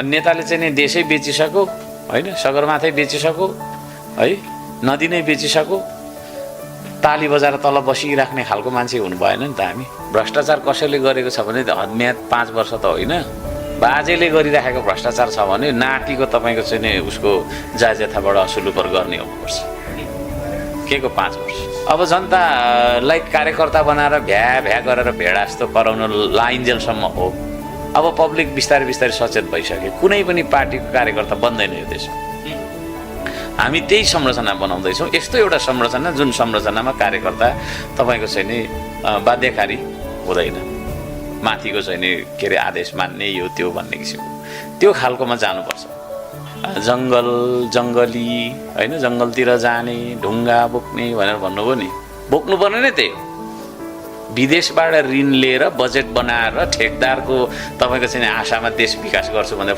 अनि नेताले चाहिँ नि देशै बेचिसक्यो होइन, सगरमाथै बेचिसक्यो है, नदी नै बेचिसक्यो, ताली बजाएर तल बसिराख्ने खालको मान्छे हुनु भएन नि त हामी। भ्रष्टाचार कसैले गरेको छ भने हदम्याद 5 वर्ष त होइन, बाजेले गरिराखेको भ्रष्टाचार छ भने नातिको तपाईँको चाहिँ नि उसको जायजथाबाट असुलुपर गर्ने हुनुपर्छ। के को 5 वर्ष? अब जनतालाई कार्यकर्ता बनाएर भ्या गरेर भेडा जस्तो कराउन लाइन्जेलसम्म हो। अब पब्लिक बिस्तारै बिस्तारै सचेत भइसक्यो, कुनै पनि पार्टीको कार्यकर्ता बन्दैन यो देशमा। हामी त्यही संरचना बनाउँदैछौँ, यस्तो एउटा संरचना जुन संरचनामा कार्यकर्ता तपाईँको चाहिँ नि बाध्यकारी हुँदैन, माथिको चाहिँ नि के अरे आदेश मान्ने यो त्यो भन्ने किसिमको त्यो खालकोमा जानुपर्छ। जङ्गली होइन, जङ्गलतिर जाने ढुङ्गा बोक्ने भनेर भन्नुभयो नि, बोक्नुपर्ने नै त्यही हो। विदेशबाट ऋण लिएर बजेट बनाएर ठेकदारको तपाईँको चाहिँ आशामा देश विकास गर्छु भनेर